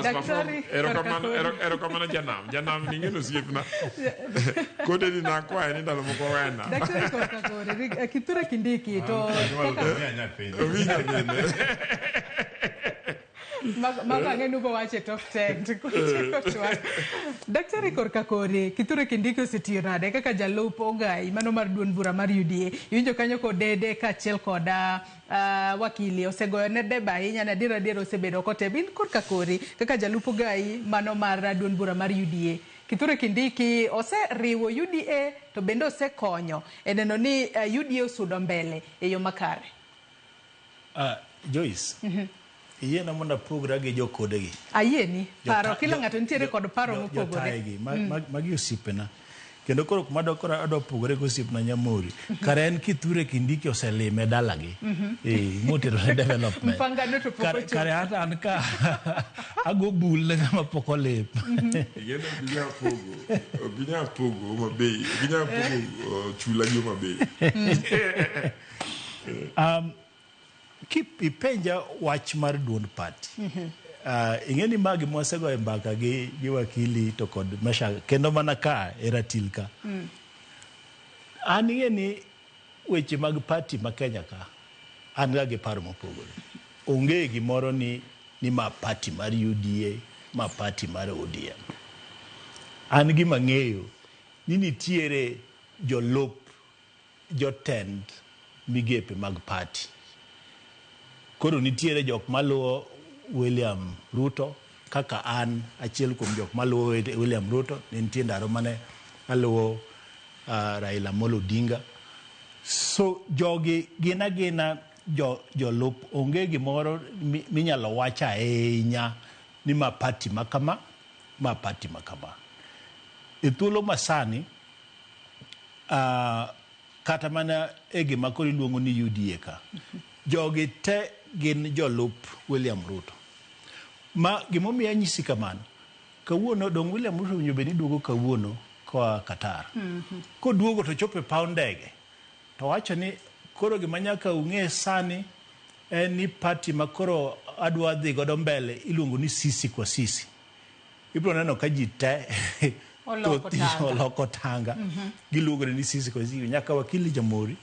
Daktari Erokamano, korka kori. erokamano janam. Janam ni ing'eno osiepna. Kode ni nakwaye ni ndalo moko wena. Daktari korka kori. Kithure Kindiki to kaka Omi nyathine. Mago ang'e ni ubo wacho e tok tent kotieko twak. Daktari korka kori, Kithure Kindiki osetiyo nade kaka jalup Ogai mano mar duond bura mar UDA? Iwinjo kanyo kodede kaachiel kod wakili osegoyone debe ahinya ni adier adier osebedo kotemo. In korka kori kaka jalup Ogai mano mar duond bura mar UDA, Kithure Kindiki oseriwo UDA to bende osekonyo e neno ni UDA osudo mbele e yo makare. Joyce, iyiena mondo apogra gi jokodegi. Ayieni. Paro, kila ng'ato nitiere kod paro mopogore. Jotaegi, magi osiepena. Kendo koro kuma koro adwa pogore gi osiepna Nyamori. Kare en Kithure Kindiki oselime dalagi. Motero ne development. Mpangano to pok ochopo. Kare hata an ka ago bul ne ng'ama pok olim. Igeno ok inyal pogo. Ok inyal pogo Homa Bay. Ok inyal pogo chula gi Homa Bay. Ipenja wach mar duond party. Ing'e ni ma gima wasegoye mbaka gi wakili to kod Meshack kendo mana ka e ratil ka. An ing'e ni weche mag party ma Kenya ka an ga gi paro mopogore. Onge gimoro ni ma party mar UDA, ma party mar ODM. An gima ang'eyo ni nitiere jolup jotend migepe mag party. Koro nitiere jok maluwo William Ruto kaka an achiel kuom jok maluwo William Ruto. Ne nitie ndalo mane aluwo Raila Amolo Odinga. So jogi gin agina jolup. Onge gimoro minyalo wach ahinya ni ma party ma kama, ma party ma kama. E thuolo masani, kata mana e gima koro iluongo ni UDA ka, jogi te gin jolup William Ruto. Ma gimomiyo anyisi kamano, kawuono dong William Ruto owinjo bed ni duogo kawuono koa Qatar. Koduogo to chopo e paw ndege, to wacho ni koro gima nyaka ung'e sani en ni party ma koro adwa dhi godo mbele iluongo ni Sisi kwa Sisi. Ibiro neno ka ji te Oloko tanga. Oloko tanga. Giluongore ni Sisi kwa Sisi. Nyaka wakili Jamhuri,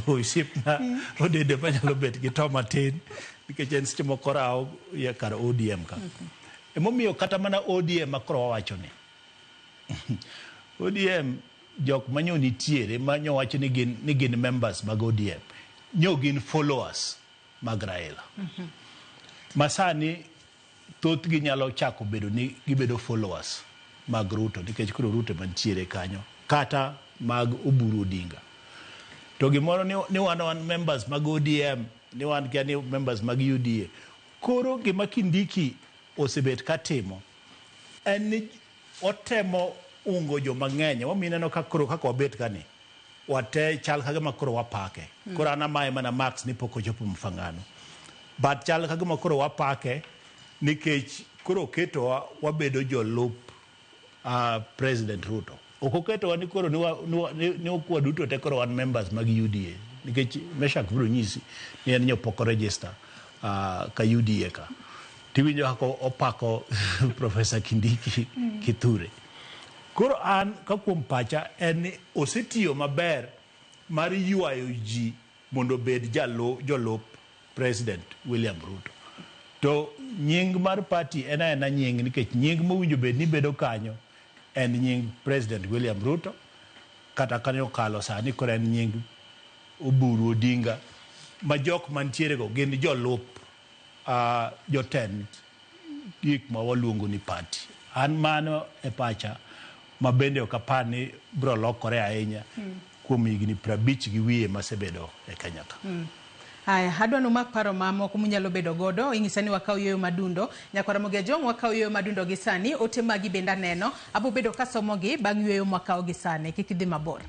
osiepna Odede manyalo bet gi to matin nikech en seche moko rawo ya kar ODM ka. Emomiyo kata mana ODM ma koro wawacho ni ODM jok manyo nitiere manyo wacho ni gin members mag ODM nyo gin followers mag Raila. Masani thothgi nyalo chako bedo ni gibedo followers mag Ruto nikech koro Ruto mantiere kanyo kata mag Oburu Odinga. To gimoro ni wan members mag ODM, ni wan kia ni members mag UDA. Koro gima Kindiki osebet katimo en ni otemo ungo joma ng'eny. Emomiyo ineno ka koro kaka wabet ka ni, wate chal kagima koro wapake. Koro an amaye mana marks ni pok ochopo Mfangano. But chal kagima koro wapake nikech koro oketowa wabedo jolup President Ruto. Ok oketowa ni koro ni waduto te koro wan members mag UDA. Nikech Meshack biro nyisi ni en nyopok register ka UDA ka. Tiwinjo kaka opako Professor Kindiki Kithure. Koro an ka kuom pacha en ni osetiyo maber mar ywayo ji mondo obed jolup President William Ruto. To nying mar party en aena nying nikech nying mowinjo bed ni bedo kanyo en nying President William Ruto, kata kanyo okalo sani koro en nying Oburu Odinga ma jok mantiere go gin jolup jotend gik ma waluongo ni party. An mano e pacha ma bende ok apar ni biro lokore ahinya kuom higni 50 gi wiye masebedo e Kenya ka. Haya, adwa numak paro mamoko munyalo bedo godo. Inyisa ni wakaw yueyo madundo. Nyakwara Ramogi Ajwang' wakaw yueyo madundo gi sani. Ote magi bende aneno. Abo bedo kasomogi bang' yueyo mwakaw gi sani. Kik idhi mabor.